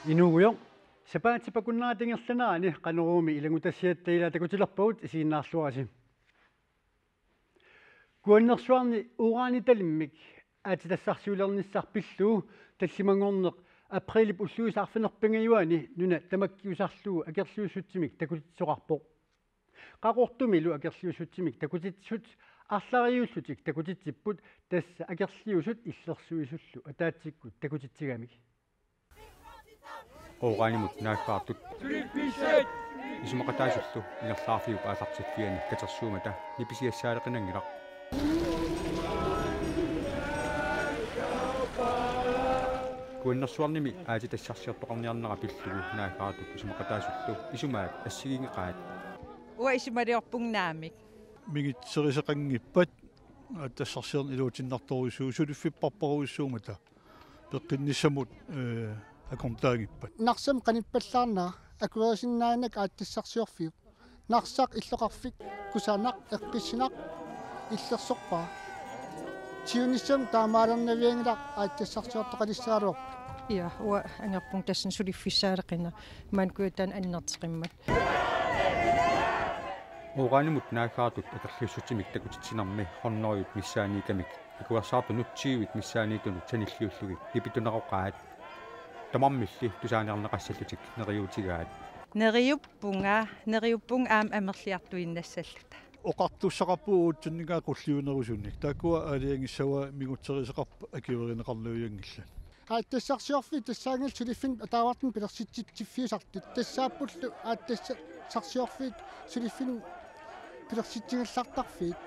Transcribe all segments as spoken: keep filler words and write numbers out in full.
Inuugujoq, sapaatip-akunnerata ingerlanerani Qanoruumi ilanngutassiatta ilaa takutilerpagut, isiginnaarluarisi. Kuannersuarni uranitalimmik aatsitassarsiulernissaq pillugu tallimanngorneq aprilip ulluisa arfineq-pingajuani nuna tamakkiusarlugu akerliussutsimik takutitsisoqarpoq. Qaqortumilu akerliussutsimik takutitsisut arlariullutik takutitsipput, tassa akerliusut illersuisullu ataatsikkut takutitsigamik. Uranimut naaggaartut isumaqataasullu ingerlaarfiup aallartiffiani katersuummata nipisiassaaleqinanngilaq. Kuannersuarnimi aatsitassarsiortoqarniarnera pillugu naaggaartut isumaqataasullu isumaat assigiinngeqaat. Uanga isumaliorpunga naamik. Mingitseriseqanngippat aatsitassarsiorneq iluatinnartorujussuuvoq, suliffipparparujussuummata peqqinnissamut, ee, akornutaanngippat. Narsami qanippallaarnera akuerisinnaanngilaq aatsitassarsiorfiup. Narsaq illoqarfik kusanaq eqqissinaq illersorpara. Siunissami taamaalernavianngilaq aatsitassarsiortoqalissagaluarput. Ja, uanga angerpunga tassani suliffissaaleqineq, maani Kujataani annerteqimmat. Uranimut naaggaartut akerliussutsimik takutitsinermi hundredet missaaniittamik akuersaartunut tyvet missaaniittunut sanilliullugit nipituneroqaat. Tamarmilli tusaaniarneqassallutik neriuutigaat. Neriuppunga, neriuppunga aamma amerliartuinnassalluta. Oqartussaqarpugut uutsunninngaa qulliunerusunik. Taakkua aalajangissavaat, mingitseriseqarpat akuerineqarnavianngillat. Aatsitassarsiorfiit tassaanngillat suliffinnik ataavartunnik pilersitsitsiffiusartut. Tassaappullu aatsitassarsiorfiit suliffinnik pilersitsigallartarfiit.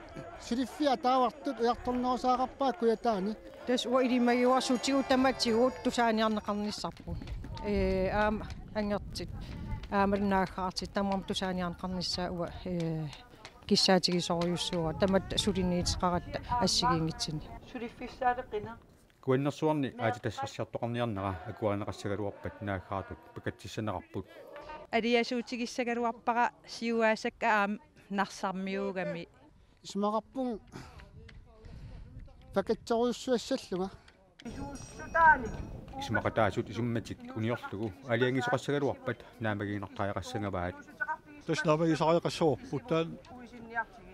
Suliffik ataavartut ujartornerusariaqarpaa Kujataani. Tassa uanga ilimagiuarsuutigut tamatigut tusaaniarneqarnissarput. Ee, aamma angertit, aamma naaggaartut, tamarmik tusaaniarneqarnissaat uanga, ee, kissaatigisorujussuuara tamatta suliniuteqaratta assigiinngitsunik. Suliffissaaleqineq. Kuannersuarni aatsitassarsiortoqarniarnera akuerineqassagaluarpat naaggaartut pakatsissanerarput. Aliasuutigissagaluarpara siuaasakka aamma narsarmiuugami. Isumaqarpunga pakatsorujussuassallunga. Isumaqataasut isummatik uniorlugu aalajangiisoqassagaluarpat naammagiinnartariaqassagavaat. Tassa naammagisariaqassavarput, taanna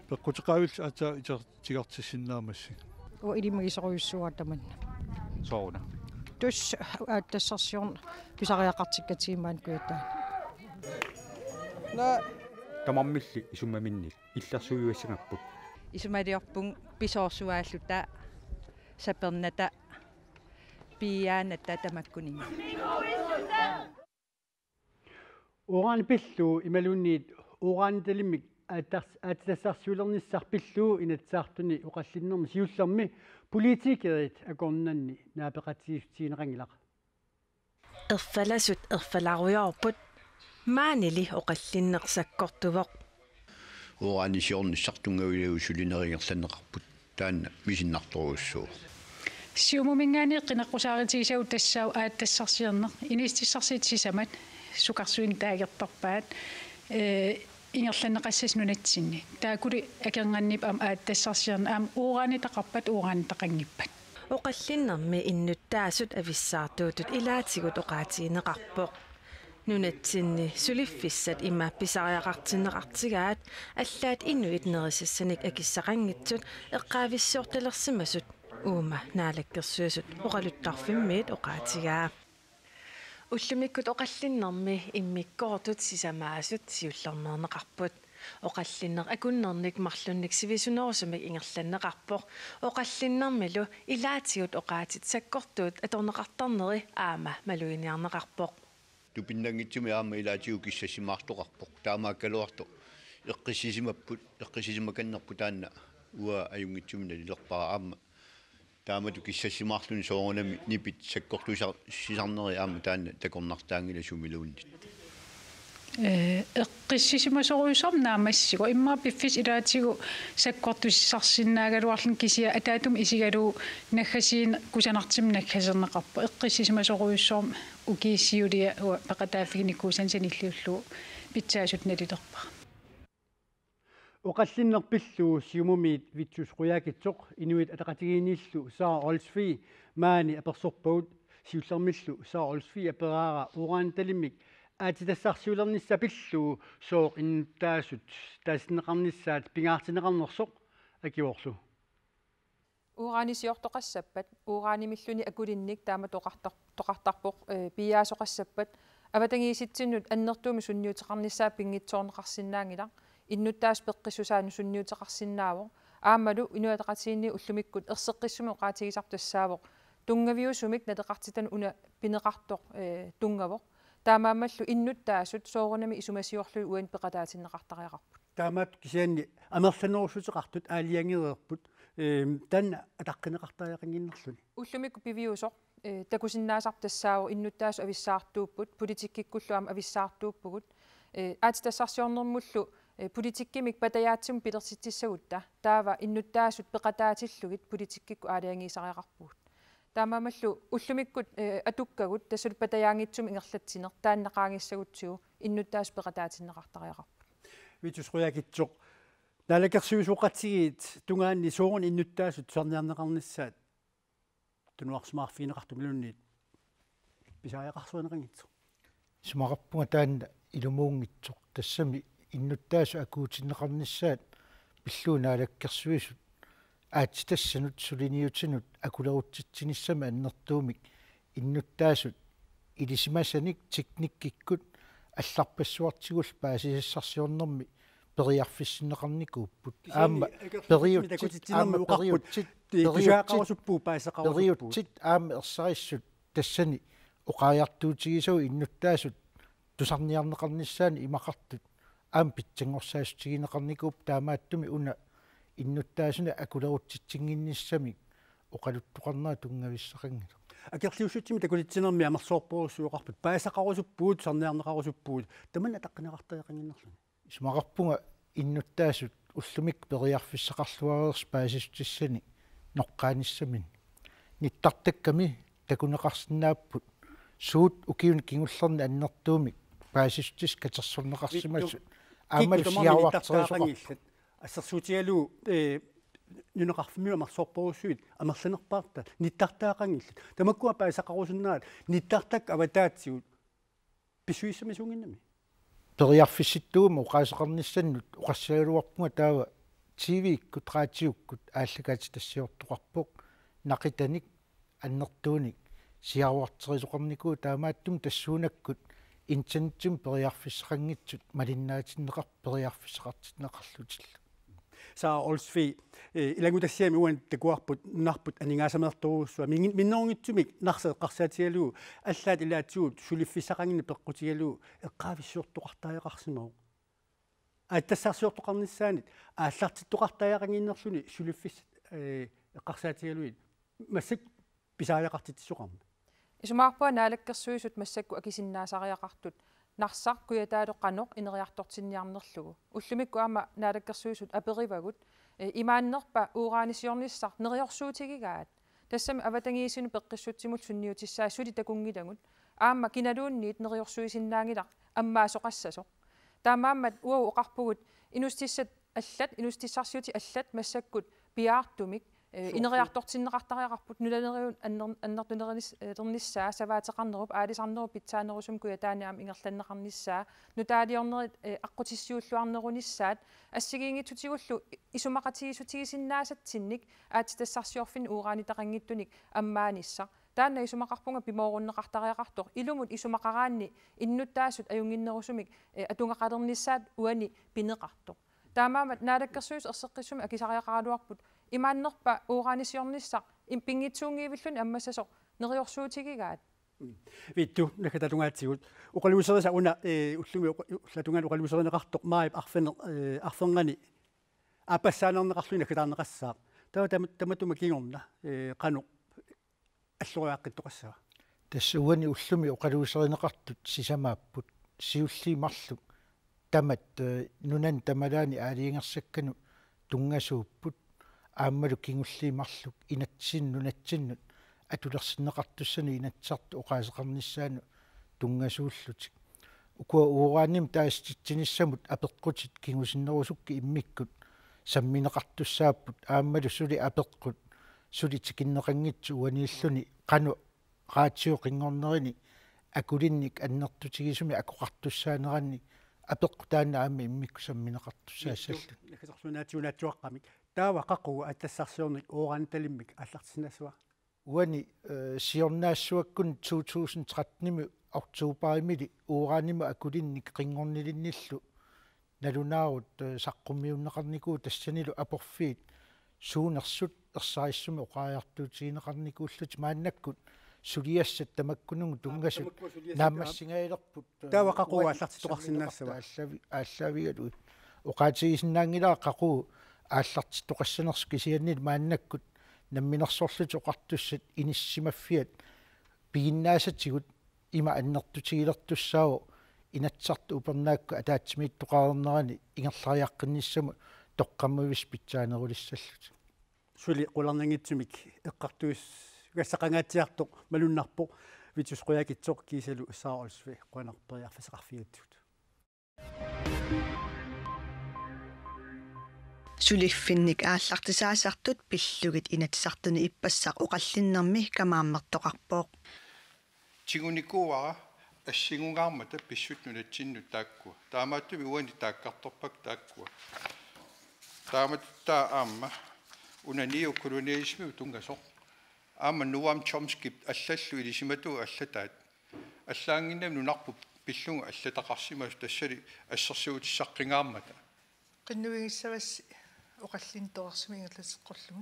peqquteqaavillutik aatsaat iter- tigartissinnaamassi. Uanga ilimagisorujussuuara tamanna. Sooruna? Tassa aatsitassarsiorneq pisariaqartikkatsigu maani Kujataani. Tamarmilli isummaminnik illersuiuassagapput. Isumaliorpunga pisoorsuaalluta, sapernata, piiaanata tamakkuninnga. Urani pillugu imaluunniit uranitalimmik aatsitars-, aatsitassarsiulernissaq pillugu Inatsisartuni oqallinnermi siullermi politikerit akornanni naapeqatigiissutigineqanngilaq. Erfalasut erfalarujoorput, maanili oqallinneq sakkortuvoq. Uranisiornissaq tunngavigalugu suli neriuut ingerlanneqarput. Taanna misinnartorujussuuvoq. Siumuminngaanniit qineqqusaarutigisagut tassaavoq aatsitassarsiorneq, inuussutissarsiutit sisamat sukarsuineq taagertarpaat, ee, ingerlanneqassasoq nunatsinni. Taakkuli akornanni aamma aatsitassarsiorneq aamma uranitaqarpat uranitaqanngippat. Oqallinnermi innuttaasut avissaartuutut ilaatigut oqaatigineqarpoq. Nunatsinni suliffissat ima pisariaqartinneqartigaat, allaat inuit nerisassanik akissaqanngitsut eqqaavissiortalersimasut, uuma Naalakkersuisut oqaluttarfimmiit oqaatigaa. Ullumikkut oqallinnermi immikkoortut sisamaasut siullermeerneqarput. Oqallinneq akunnernik marlunnik sivisunerusumik ingerlanneqarpoq. Oqallinnermilu ilaatigut oqaatit sakkortuut atorneqartarneri aamma maluginiarneqarpoq. Tupinnanngitsumik aamma ilaatigut kissassimaartoqarpoq. Taamaakkaluartoq eqqissisimapput, eqqissisimakannerput taanna uanga ajunngitsumik nalilerpara aamma. Taamatut kissassimaarluni soorunami nipit sakkortussisar-, sisarneri aamma taanna takornartaanngilaq sumiluunniit. Ee, eqqissisimasorujussuarmik naammassivoq. Immaqa piffissaq ilaatigut sakkortusisarsinnaagaluarluni kisianni ataatumik isigalugu naggasiin kusanartumik naggaserneqarpoq. Eqqissisimasorujussuarmik ukiut siuliat uanga peqataaffiginikuusani sanilliullugu pitsaasutut nalilerpara. Oqallinneq pillugu Siumumiit Vittus Qujaukitsoq Inuit Ataqatigiinniillu Sara Olsvig maani apersorpagut. Siullermillu Sara Olsvig aperaara uranitalimmik aatsitassarsiulernissaq pillugu sooq innuttaasut taasinneqarnissaat pingaartinneqarnersoq. Akiorlu. Uranisiortoqassappat, uranimilluni akulinnik taama toqartar-, toqartarpoq, eh, piiaasoqassappat, avatangiisitsinnut annertuumik sunniuteqarnissaa pinngitsoorneqarsinnaanngilaq, innuttaasut peqqissusaannut sunniuteqarsinnaavoq, aammalu Inuit Ataqatigiinni ullumikkut erseqqissumik oqaatigisarput tassaavoq, tunngaviusumik naleqartitanut una pineqartoq, eh, tunngavoq. Taamaammallu innuttaasut soorunami isumasiorlugit uani peqataatinneqartariaqarput. Taamaat kisianni amerlanerussuteqartut aalajangereerput, ehm, taanna ataqqinneqartariaqannginnarluni. Ullumikkut piviusoq, eh, takusinnaasarput tassaavoq innuttaasut avissaartuupput, politikkikkullu aamma avissaartuuppugut. Eh, aatsitassarsiornermullu, eh, politikkimik patajaatsimut pilersitsissagutta, taava innuttaasut peqataatillugit politikkikkut aalajangiisariaqarpugut. Taamaammallu ullumikkut, eh, atukkagut tassalu patajaanngitsumik ingerlatsineq taanna qaangissagutsigu innuttaasut peqataatinneqartariaqarput. Vittus Qujaukitsoq, naalakkersuisooqatigiit tungaanni sooruna innuttaasut tusarniarneqarnissaat tunuarsimaarfigineqartumilluunniit pisariaqarsuaneqanngitsoq. Isumaqarpunga taanna ilumuunngitsoq, tassami innuttaasut akuutinneqarnissaat pillugu Naalakkersuisut aatsitassanut suliniutinut akulerutsitsinissamik annertuumik innuttaasut ilisimasanik teknikkikkut allarpassuartigullu paasisassarsiornermi periarfissinneqarnikuupput. Kisianni aamma akerliussutsimik periutsit, takutitsinermi aamma oqarput, periutsit, ti-, periutsit, tusagaqarusuppugut, paasisaqarusuppugut. Periutsit aamma ersarissut tassani oqariartuutigisagut innuttaasut tusarniarneqarnissaannut imaqartut aamma pitsanngorsaassutigineqarnikuupput, taamaattumik una innuttaasunik akulerutsitsinnginnissamik oqaluttoqarnera tunngavissaqanngilaq. Akerliussutsimik takutitsinermi amerlasoorujussuuvoq oqarput, paasisaqarusuppugut, tusarniarneqarusuppugut, tamanna ataqqinneqartariaqannginnarluni. Isumaqarpunga innuttaasut ullumikkut periarfissaqarluareersut paasissutissanik noqqaanissaminnik. Nittartakkami takuneqarsinnaapput suut ukiuni kingullerni annertuumik paasissutissat katersorneqarsimasut. Vittu, aammalu kikkut tamarmik siaruarteresoqarput. Nittartaaqanngillat. Assersuutigalugu, eh, nunaqarfimmiut amerlasoorujussuit amerlanerpaartaat nittartaaqanngillat. Tamakkua paasisaqarusunnerat nittartakkat avataatigut pissusissamisuunnginnami. Periarfissittuuguma oqaaseqarnissannut oqassagaluarpunga taava T V-kkut, raatiukkut aallakaatitassiortoqarpoq, naqitanik annertuunik siaruarterisoqarnikuuvoq, taamaattumik tassuunakkut internetsimut periarfissaqanngitsut malinnaatinneqarput periarfissaqartinneqarlutillu. Sara Olsvig, eh, ilanngutassiami uani takuarput nunarput aningaasameertorujussuaq, min-, minnerunngitsumik Narsaq eqqarsaatigalugu allaat ilaatigut suliffissaqanngimmat peqqutigalugu eqqaavissiortoqartariaqarsimavoq. Aatsitassarsiortoqarnissaanit aallartittoqartariaqannginnerluni suliffissat, eh, eqqarsaatigalugit massakkut pisariaqartitsisoqarmat. Isumaqarpunga Naalakkersuisut massakkut akisinnaasariaqartut Narsaq Kujataalu qanoq ineriartortinniarnerlugu. Ullumikkut aamma Naalakkersuisut aperivagut, eh, imaannerpa uranisiornissaq neriorsuutigigaat? Tassami avatangiisinut peqqissutsimullu sunniutissaat suli takunngilagut. Aamma kinaluunniit neriorsuisinnaanngilaq ammaasoqassasoq. Taamaammat uagut oqarpugut inuussutissat allat, inuussutissarsiutit allat massakkut piaartumik, eh, suorlu ineriartortinneqartariaqarput, nunaleriut anner-, annertunerunis-, eh, -ternissaa, savaateqarnerup, aalisarnerup pitsaanerusumik Kujataani aamma ingerlanneqarnissaa, nutaaliornerit, eh, aqqutissiuulluarnerunissaat, assigiinngitsutigullu isumaqatigiissutigisinnaasatsinnik aatsitassarsiorfinni uranitaqanngitsunik ammaanissaq. Taanna isumaqarpunga pimoorunneqartariaqartoq, ilumut isumaqaraanni innuttaasut ajunnginnerusumik, eh, atugaqalernissaat uani pineqartoq. Taamaammat Naalakkersuisut erseqqissumik akisariaqaraluarput imaannerpa uranisiornissaq im-, pinngitsuunngivilluni ammassasoq neriorsuutigigaat? Mm. Vittus, naggataata tungaatigut. Oqaluuserisa una, eh, ullumi oqa-, ullatungaani oqaluuserineqartoq maajip arfineq-, eh, arfernganni aappassaaneerneqarluni naggataarneqassaaq. Taava tama-, tamatuma kingorna, eh, qanoq alloriaqqittoqassava? Tassa uani ullumi oqaluuserineqartut sisamaapput. Siulliit marluk tamat, eh, nunani tamalaani aalajangersakkanut tunngasuupput. Aammalu kingulliit marluk inatsinnut nunatsinnut atulersinneqartussanut Inatsisartut oqaaseqarnissaannut tunngasuullutik. Ukua uranimik taasititsinissamut apeqqutit kingusinnerusukkut immikkut sammineqartussaapput, aammalu suli apeqqut suli tikinneqanngitsut uaniilluni qanoq raatioqinngornerini akulinnik annertutigisumik akoqartussaaneranni apeqqut taanna aamma immikkut sammineqartussaassallutik. Nakkatersunaatsuunaatsuaqqamik. Taava qaqugu allassarsiornik uranitalimmik aallartissinnaassava? Uani, eh, siornaassuakkut to tusind tretten-imi oktoberimili uranimut akulinnik qinngornilinnillu nalunaarut, eh, saqqummiunneqarnikuuvoq tassanilu aporfiit suunersut ersarissumik oqariartuutigineqarnikuullutik maannakkut suliassat tamakkununnga tunngasut naammassingajalerput, eh, taava qaqugu uani aallartittoqarsinnaassava? Sammineqartut aallavi-, aallaavigalugit. Oqaatigisinnaanngilara qaqugu aallartittoqassanersut kisianni maannakkut Namminersorlutik Oqartussat inissisimaffiat piginnaasatigut ima annertutigilertussaavoq Inatsisartut upernaakkut ataatsimiittoqareernerani ingerlariaqqinnissamut toqqammavissi pitsaanerulissallutik. Suli qularnanngitsumik eqqartugassaqangaatsiartoq malunnarpoq Vittus Qujaukitsoq kiisalu Sara Olsvig, qujanaq periarfissaqarfigigatsigut. Suliffinnik aallartisaasartut pillugit Inatsisartuni ippassaq oqallinnermi kamaammertoqarpoq. Tigunikuuara assingungaarmata pissutsit nunatsinnut taakkua. Taamaattumik uani taakkartorpakka taakkua. Taamatut taava aamma una neokolonialismimut tunngasoq. Aamma Noam Chomskip allallu ilisimatuut allataat. Allaannginnami nunarput pillugit allataqarsimasoq tassali assersuutissaqqingaarmata. Qinnuigissavassi oqallinneq torersumik ingerlateqqullugu.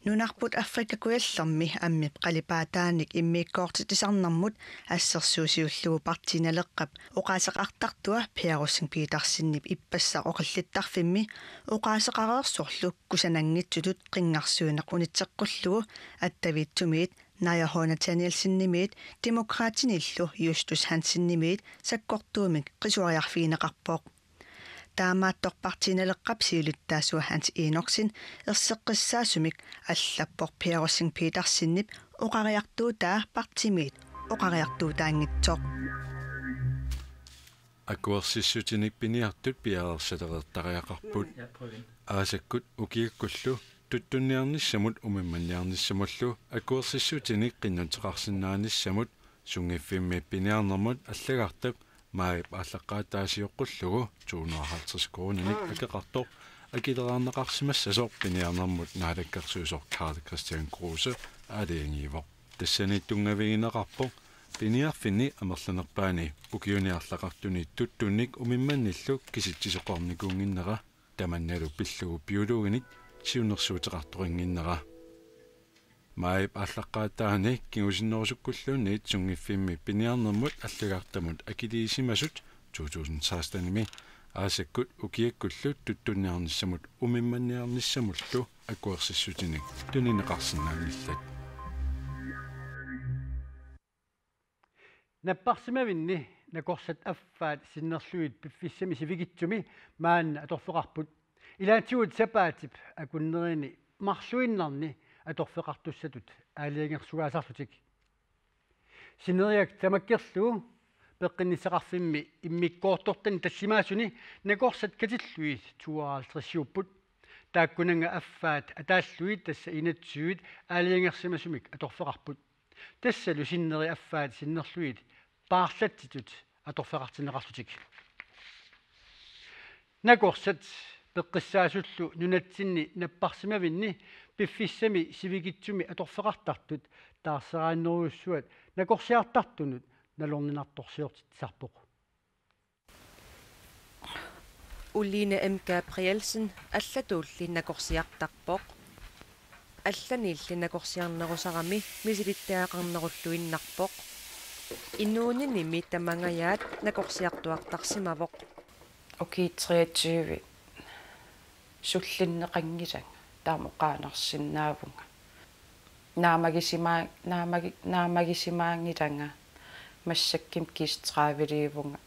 Nunarput Afrika Kujallermi ammip qalipaataanik immikkoortitsisarnermut assersuusiullugu Partii Naleqqap oqaaseqartartua Per Rosing Petersenip ippassaq oqallittarfimmi oqaaseqareersorlu kusananngitsutut qinngarsuineq unitseqqullugu Attaviitsumiit Naja H. Nathanielsenimiit Demokraatinillu Justus Hansenimiit sakkortuumik qisuariarfigineqarpoq. Taamaattoq Partii Naleqqap siulittaasua Hans Enoksen erseqqissaasumik allappoq Per Rosing Petersenip oqariartuutaa partiimiit oqariartuutaanngitsoq. Akuersissutinik piniartut piareersalereertariaqarput. Aasakkut ukiakkullu tuttunniarnissamut umimmanniarnissamullu akuersissutinik qinnuteqarsinnaanissamut sunngiffimmi piniarnermut allagartaq maajip aallaqqaataa sioqqullugu to hundrede og halvtreds koruuninik akeqartoq akileraarneqarsimassasoq piniarnermut naalakkersuisoq Karl-Kristian Kruse aalajangiivoq. Tassani tunngavigineqarpoq piniarfinni amerlanerpaani ukiuni arlaqartuni tuttunnik umimmannillu kisitsisoqarnikuunnginnera, tamannalu pillugu biologinik siunnersuuteqartoqannginnera. Maajip aallaqqaataani kingusinnerusukkulluunniit sunngiffimmi piniarnermut allagartamut akiliisimasut to tusind seksten-imi aasakkut ukiakkullu tuttunniarnissamut umimmanniarnissamullu akuersissutinik tunineqarsinnaanngillat. Napparsimavinni nakorsat affaat sinnerlugit piffissami sivikitsumi maanna atorfeqarput. Ilaatigut sapaatip akunnerini marluinnarni atorfeqartussatut aalajangersugaasarlutik. Sineriak tamakkerlugu peqqinnissaqarfimmi immikkoortortani tallimaasuni nakorsat katillugit tooghalvtredsiupput. Taakkunannga affaat ataallugit tassa enogtyvit aalajangersimasumik atorfeqarput. Tassalu sinneri affaat sinnerlugit paarlatsitut atorfeqartinneqarlutik. Nakorsat peqqissaasullu nunatsinni napparsimavinni piffissami sivikitsumi atorfeqartartut taarseraannerujussuat nakorsiartartunut nalorninartorsiortitsisarpoq. Uline M. Gabrielsen allatuulli nakorsiartarpoq. Allanilli nakorsiarnerusarami misilittagaqarnerulluinnarpoq. Inuuninimi tamangajaat nakorsiartuartarsimavoq. Ukiut treogtyve sullinneqanngilanga, taama oqaannarsinnaavunga. Naammagisima-, naammagi-, naammagisimaanngilanga, massakkut kiisatraaviluuvunga,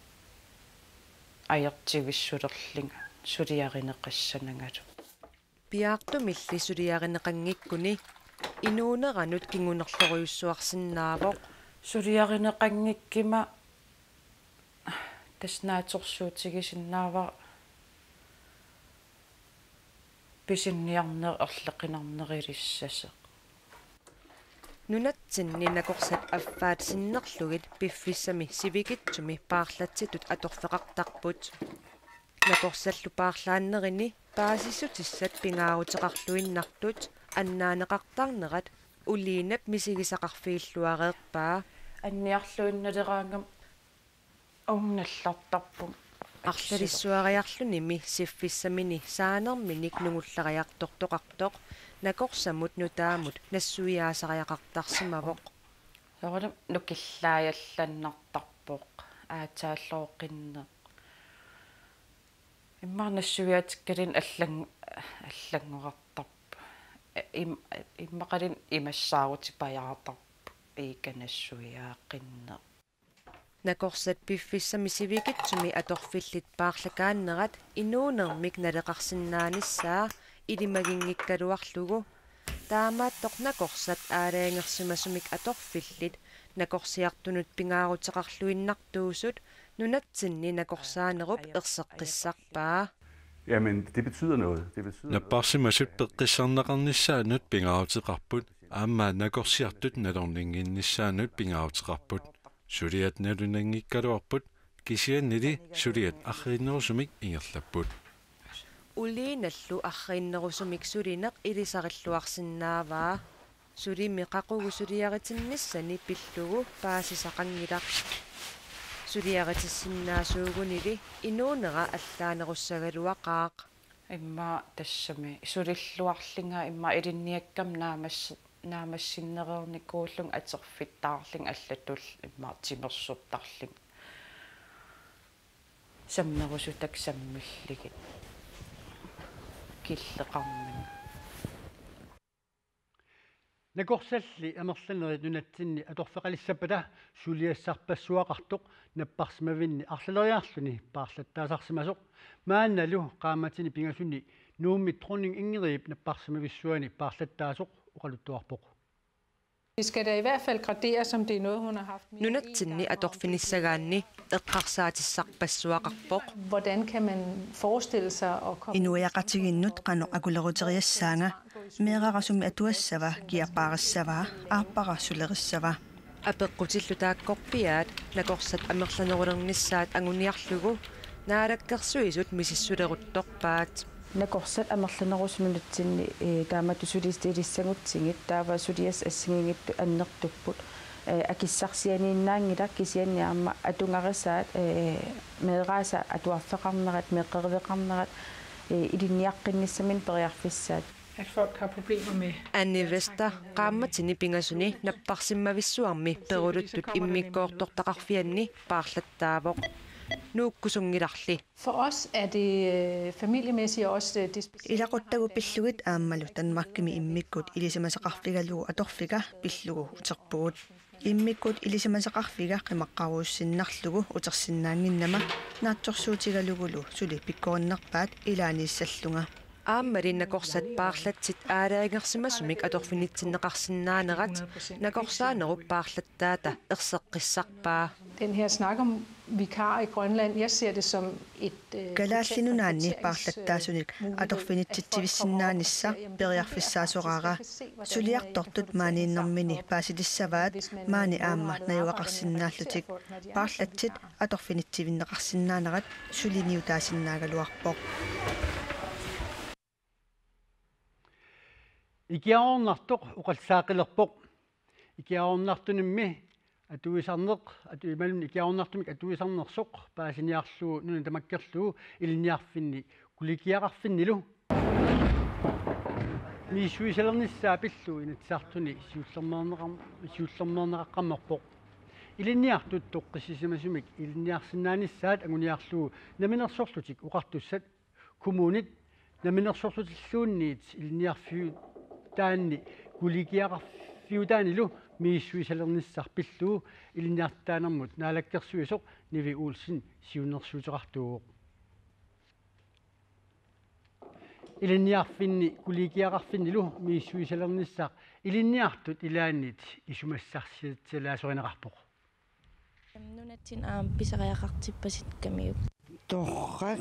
ajortivissulerlunga, suliarineqassanangalu. Piaartumilli suliarineqanngikkuni inuuneranut kingunerlorujussuarsinnaavoq. Suliarineqanngikkuma tassa naatsorsuutigisinnaavara pisiniarneq erliqinarnerulissasoq. Nunatsinni nakorsat affaat sinnerlugit piffissami sivikitsumi paarlatsitut atorfeqartarput. Nakorsallu paarlaannerini paasissutissat pingaaruteqarluinnartut annaaneqartarnerat Uliinap misigisaqarfigilluareerpaa. Anniarluinnaleraangama uunga nallartarpunga. Arlalissuariarlunimi siffissamini saanerminik nungullariartortoqartoq nakorsamut nutaamut nassuiaasariaqartarsimavoq. Soorunami nukillaajallannartarpoq aatsaallooqinneq. Immaqa nassuiaatikkaluarluni allan-, allanngorartarpoq. Im-, immaqaluunniit imassaarutipajaartarpoq iika nassuiaaqinneq. Nakorsat piffissami sivikitsumi atorfillit paarlakaannerat inuunermik naleqarsinnaanissaa ilimaginngikkaluarlugu. Taamaattoq nakorsat aalajangersimasumik atorfillit nakorsiartunut pingaaruteqarluinnartuusut nunatsinni nakorsaanerup erseqqissarpaa. Jamen, det betyder noget. Det betyder noget. Napparsimasut peqqissaarneqarnissaannut pingaaruteqarput, aamma nakorsiartut nalorninnginnissaannut pingaaruteqarput. Suliat nalunanngikkaluarput, kisiannili suliat arriinnerusumik ingerlapput. Uliinallu arriinnerusumik sulineq ilisarilluarsinnaavaa. Sulimi qaqugu suliaritinnissani pillugu paasisaqanngilaq. Suliaritissinnaasuugunili inuunera allaanerussagaluaqaaq. Immaqa tassami sulilluarlunga immaqa ilinniakkama naamas-, naammassinnereernikuullunga atorfittaarlunga allatulli immaqa timersortarlunga. Sammerusutakka sammillugit killeqarmat. Nakorsalli amerlanerit nunatsinni atorfeqalissappata suliassarpassuaqartoq napparsimavinni arlaleriarluni paarlattaasarsimasoq maannalu qaammatini pingasuni Nuummi Dronning Ingridip napparsimavissuani paarlattaasoq oqaluttuarpoq. Vi skal da i hvert fald gradere, som det er noget, hun har haft mere end en gang. Nunatsinni atorfinissagaanni eqqarsaatissarpassuaqarpoq. Hvordan kan man forestille sig at komme... Inuiaqatigiinnut qanoq akuleruteriassaanga, meerara sumi atuassava, kiapaarissavaa, aappara sulerissava. Apeqqutillu taakkorpiaat nakorsat amerlanerulernissaat anguniarlugu Naalakkersuisut misissuleruttorpaat. Nakorsat amerlanerusut nunatsinni, eh, taamatut suliassat ilissagutsigit, taava suliassat assigiinngitsut annertupput. Eh, akissarsianiinnaanngilaq kisianni aamma atugarisaat, eh, meeraasa atuarfeqarnerat, meeqqeriveqarnerat, eh, ilinniaqqinnissaminnik periarfissaat. At folk har problemer med... Anni Vester qaammatini pingasuni napparsimmavissuarmi peruluttut immikkoortortaqarfianni paarlattaavoq. Nuukkusunngilarli. For os er det, øh, familiemæssigt og også, øh, det specielle... Ilaquttagut pillugit aammalu Danmarkimi immikkut ilisimasaqarfigalugu atorfiga pillugu uterpugut. Immikkut ilisimasaqarfiga qimaqqaruussinnarlugu utersinnaannginnama naatsorsuutigalugulu suli pikkorinnerpaat ilaaniissallunga. Aammali nakorsat paarlatsit aalajangersimasumik atorfinitsinneqarsinnaanerat nakorsaanerup paarlattaata erseqqissarpaa. Den her snak om vikarer i Grønland, jeg ser det som et, øh, Kalaallit Nunaanni paarlattaasunik atorfinitsitsivissinnaanissaq periarfissaasoraara. Suliartortut maaniinnermini paasilissavaat maani aamma najugaqarsinnaallutik. Paarlatsit atorfinitsivinneqarsinnaanerat suliniutaasinnaagaluarpoq. Ikiaroornartoq oqallaaqilerpoq. Ikiaroornartunimmi atuisarneq, atu-, imaluunniit ikiaroornartumik atuisarnersoq paasiniarlugu nuna tamakkerlugu ilinniarfinni kollegiaqarfinnilu misissuisalernissaa pillugu Inatsisartuni siullermeerneqar-, siullermeerneqaqqammerpoq. Ilinniartut toqqissisimasumik ilinniarsinnaanissaat anguniarlugu Namminersorlutik Oqartussat, kommunit Namminersorlutilluunniit Ilinniarfiutaanni kollegiaqarfiutaanilu misissuisalernissaq pillugu ilinniartitaanermut naalakkersuisoq Nivi Olsen siunnersuuteqartuuvoq. Ilinniarfinni kollegiaqarfinnilu misissuisalernissaq ilinniartut ilaanniit isumassarsiatsialaassorineqarpoq. Nunatsinni aamma pisariaqartippasikkamiuk. Torrak.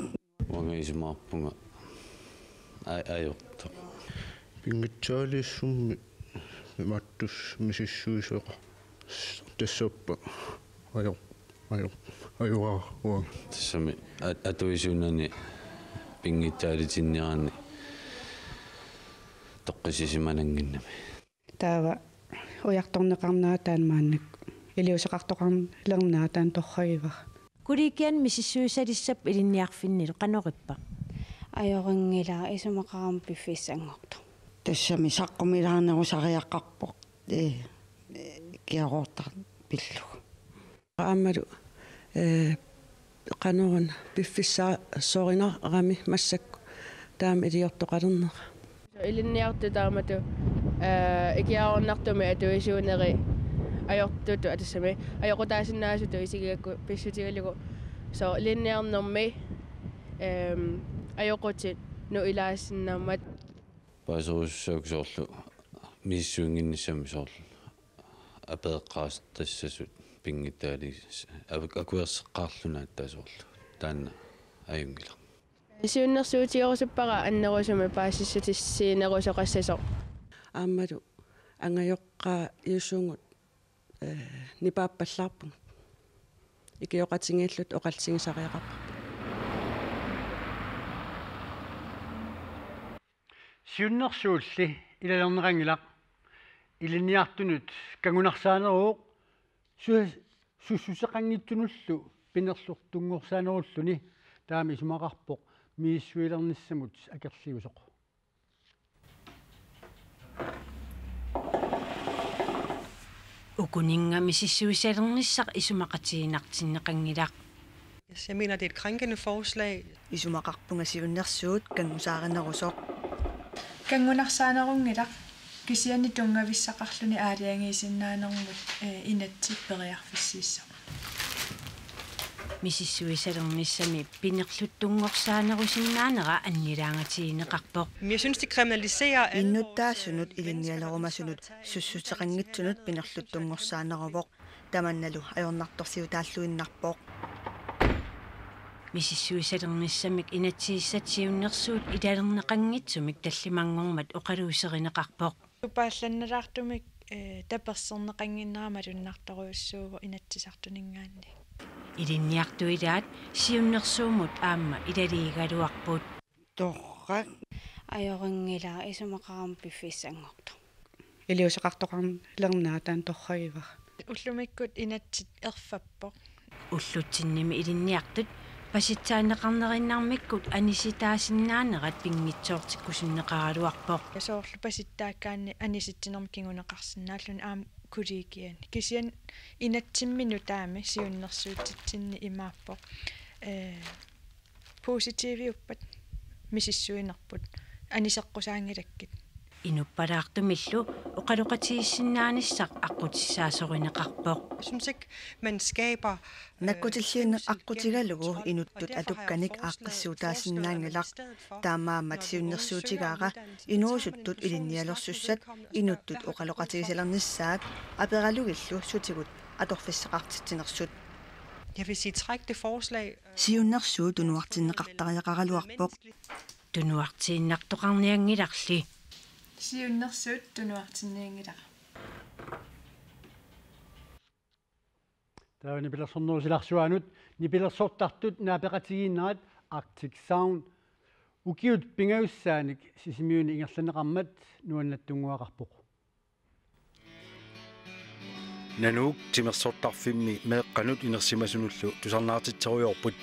Uanga isumaqarpunga a-, ajortoq. Pinngitsaaliissummik imaattoq misissuisoqartoq tassappa ajo-, ajo-, ajoraarua. Tassami a-, atuisuunani pinngitsaalitinniaraanni toqqissisimanannginnami. Taava ujartorneqarnera taanna maannakkut. Iliuuseqartoqarlernera taanna torragivara. Kollegiani misissuisalissap ilinniarfinnilu qanoq ippa? Ajorinngilaq, isumaqarama piffissanngortoq. Tassami saqqumilaarnerusariaqarpoq. Ee, ee, kiaroortar pillugu. Aammalu, ee, qanoruna piffissaasorinarami massakkut taama iliortoqalernera. Ilinniartut taamatut, ee, ikiaroornartumik atuisuuneri ajortutut, aa, tassami ajoqutaasinnaasutut isigigakku pissutigalugu. Soorlu ilinniarnermi, eem, ajoqutit nuilaasinnaammat. Paaserusussaakka soorlu misissuinnginnissamut soorlu apereqqaartassasut pinngitsaaliis-, a-, akuerseqqaarluni aatsaat soorlu. Taanna ajunngilaq. Siunnersuutigerusuppara annerusumik paasissutissiinerusoqassasoq. Aammalu angajoqqaajusugut, ee, nipaappallaarpugut. Ikioqatigiilluta oqallisigisariaqarparput. Siunnersuulli ilalerneqanngilaq. Ilinniartunut kanngunarsaaneruvoq su-, sussuteqanngitsunullu pinerluttunngorsaanerulluni, taama isumaqarpoq misissuilernissamut akerliusoq. Ukuninnga misissuisalernissaq isumaqatigiinnartinneqanngilaq. Jeg mener, det er et krænkende forslag. Isumaqarpunga siunnersuut kanngusaarinerusoq. Kanngunarsaanerunngilaq, kisianni tunngavissaqarluni aalajangiisinnaanermut, ee, inatsit periarfissiissaq. Misissuisalernissami pinerluttunngorsaanerusinnaanera annilaangatigineqarpoq. Men jeg synes, det kriminaliserer alle vores, øh, mennesker, der... Innuttaasunut ilinnialerumasunut sussuteqanngitsunut pinerluttunngorsaaneruvoq. Tamannalu ajornartorsiutaalluinnarpoq. Misissuisalernissamik inatsisissat siunnersuut ilalerneqanngitsumik tallimanngormat oqaluuserineqarpoq. Tupaallannalaartumik, ee, taperserneqannginnera malunnartorujussuuvoq Inatsisartuninngaanniit. Ilinniartut ilaat siunnersuummut aamma ilaliigaluarput. Torrak. Ajorinngilaq, isumaqarama piffissanngortoq. Iliuuseqartoqarlernera taanna torragivara. Ullumikkut inatsit erfappoq. Ullutsinnimi ilinniartut pasitsaanneqarnerinnarmikkut anisitaasinnaanerat pinngitsoortikkusunneqaraluarpoq. Soorlu pasittaakkaanni anisitsinermik kinguneqarsinnaalluni aamma kollegiani. Kisianni inatsimmi nutaami siunnersuutitsinni imaappoq. Ee, positiviuppat, misissuinerput, aniseqqusaanngilakkit. Inuppalaartumillu oqaloqatigiissinnaanissaq aqqutissaassorineqarpoq. Jeg synes ikke, man skaber, øh... Nakkutilliineq aqqutigalugu inuttut atukkanik aaqqissuutaasinnaanngilaq. Taamaammat siunnersuutigaara inuusuttut ilinnialersussat inuttut oqaloqatigisalernissaat aperalugillu sutigut atorfissaqartitsinersut. Jeg vil sige, træk det forslag. Siunnersuut tunuartinneqartariaqaraluarpoq. Tunuartiinnartoqarnianngilarli. Siunnersuut tunuartinnianngilara. Taava nipilersornerup silarsuaanut nipilersortartut naapeqatigiinnerat Arctic Sound ukiut pingajussaanik Sisimiuni ingerlanneqarmat nuannattunnguaqarpoq. Nanook timersortarfimmi meeqqanut inersimasunullu tusarnaartitserujoorput.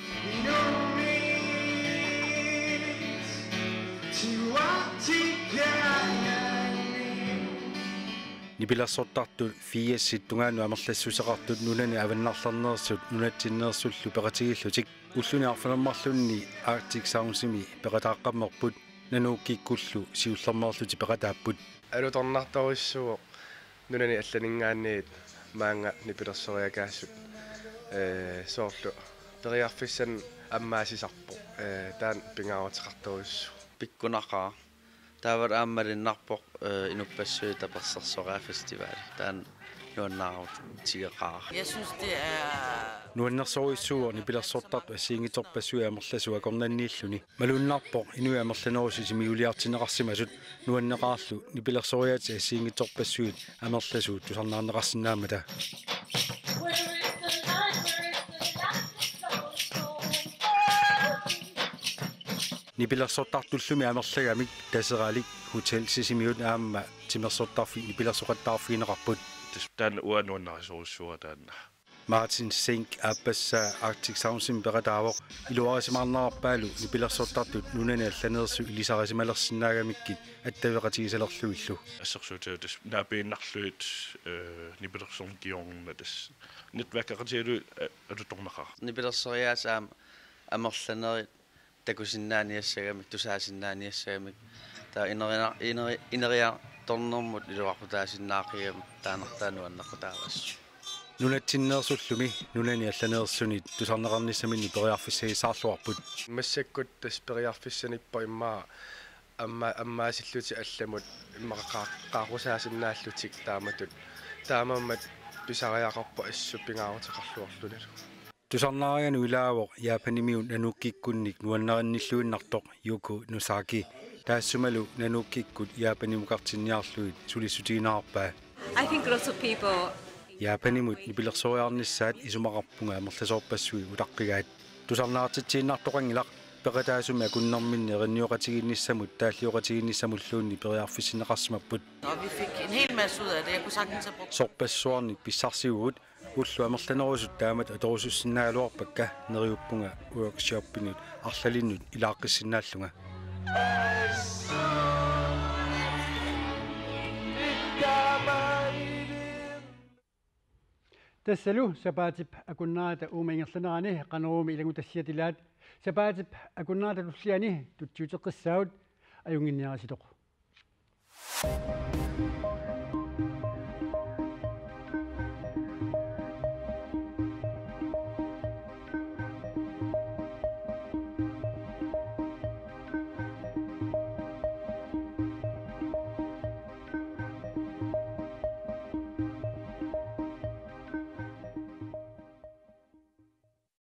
Nipilersortartut firsit tungaanut amerlassuseqartut nunani avannarlerneersut nunatsinneersullu peqatigiillutik ulluni arfineq-marlunni Arctic Soundsimi peqataaqqammerput Nanookikkullu siullermeerlutik peqataapput. Alutornartorujussuuvoq nunani allaninngaanniit maannga nipilersoriakaasut, ee, soorlu periarfissanik ammaasisarpoq, ee, taanna pingaaruteqartorujussuuvoq. Pikkunaqaaq. Taavalu aamma malunnarpoq, ee, inuppassuit tapersersoraat festivali. Taanna Nuannaarutigeqaara. Jeg synes, det er Nuannersorujussuuvoq nipilersortartut assigiinngitsorpassuit amerlasuut akornanniilluni. Malunnarpoq inuit amerlanerusut sisimiuliartinneqarsimasut, nuanneqaarlu nipilersoriaatsit assigiinngitsorpassuit amerlasuut tusarnaarneqarsinnaammata. Nipilersortartullumi amerlagamik Taseralik, Hotel Sisimiut aamma timersortarfik nipilersoqattaarfigineqarput. Tassa taanna uanga nuannarisorujussuuara taanna. Martin Zink aappassaa Arctic Soundsimi peqataavoq. Iluarisimaarnerarpaalu nipilersortartut nunani allaneersut ilisarisimalersinnaagamikkit attaveqatigisalerlugillu. Assersuutigalugu tassa naapiinnarlugit, eh, nipilersorneq kingorna tassa netværkeqatigalugit, eh, atutornaqaaq. Nipilersoriaatsit aamma amerlanerit takusinnaaniassagamik, tusaasinnaaniassagamik. Taava ineriar-, ineri-, ineriartornermut iluaqutaasinnaaqigami taannartaa nuannequtaavassi. Nunatsinneersullumi nunani allaneersunit tusarneqarnissaminnik periarfissagissaarluarput. Massakkut tassa periarfissanik poimmaa amma ammaasillutik allamut immaqa qaa-, qaaqqusaasinnaallutik taamatut. Taamaammat pisariaqarpoq assut pingaaruteqarluarlunilu. Tusarnaarianut ilaavoq Japanimiut Nanukkikkunnik nuannarinnilluinnartoq Yuko Nozaki. Taassumalu Nanukkikkut Japanimukartinniarlugit sulissutigineqarpaa. I think lots of people Japanimut nipilersoriarnissaat isumaqarpunga amerlasoorpassuit utaqqigaat. Tusarnaartitsiinnartoqanngilaq, peqataasumik akunnerminni erinioqatigiinnissamut taallioqatigiinnissamulluunniit periarfissinneqarsimapput. Og vi fik en hel masse ud af det. Jeg kunne sagtens have brugt Sorpassuarnik pissarsigugut, ullut amerlanerusut taamatut atorusussinnaagaluarpakka, neriuppunga workshopinut arlalinnut ilaaqqissinnaallugu. Tassalu sapaatip akunnerata uuma ingerlanerani Qanoruumi ilanngutassiat ilaat sapaatip akunnerata tulliani tutsiuteqqissaagut, ajunnginniaritsi.